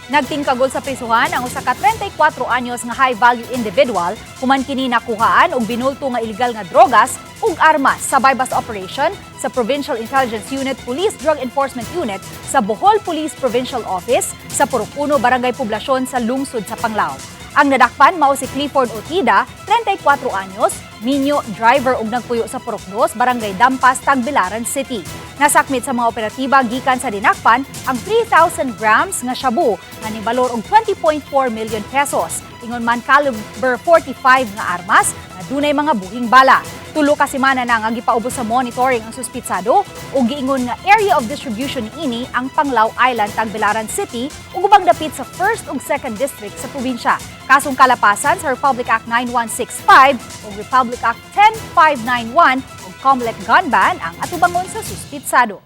Nagtingkagol sa prisuhan ang usa ka 34 anyos nga high-value individual human kini nakuhaan og binulto nga illegal nga drogas ug armas sa buy-bust operation sa Provincial Intelligence Unit Police Drug Enforcement Unit sa Bohol Police Provincial Office sa Purok 1, Barangay Poblasyon sa lungsod sa Panglao. Ang nadakpan mao si Clifford Otida, 34 anyos, minyo, driver ug nagpuyo sa Purok 2, Barangay Dampas, Tagbilaran City. Nasakmit sa mga operatiba gikan sa dinakpan ang 3,000 grams nga shabu nga nibalor og 20.4 million pesos. Ingon man caliber 45 nga armas nga dunay mga buhing bala. 3 ka semana na nga gipaubos sa monitoring ang suspitsado ug giingon nga area of distribution niini ang Panglao Island, Tagbilaran City ug ubang dapit sa 1st ug 2nd District sa probinsya. Kasong kalapasan sa Republic Act 9165 ug Republic Act 10591 ug COMELEC gun ban ang atubangon sa suspitsado.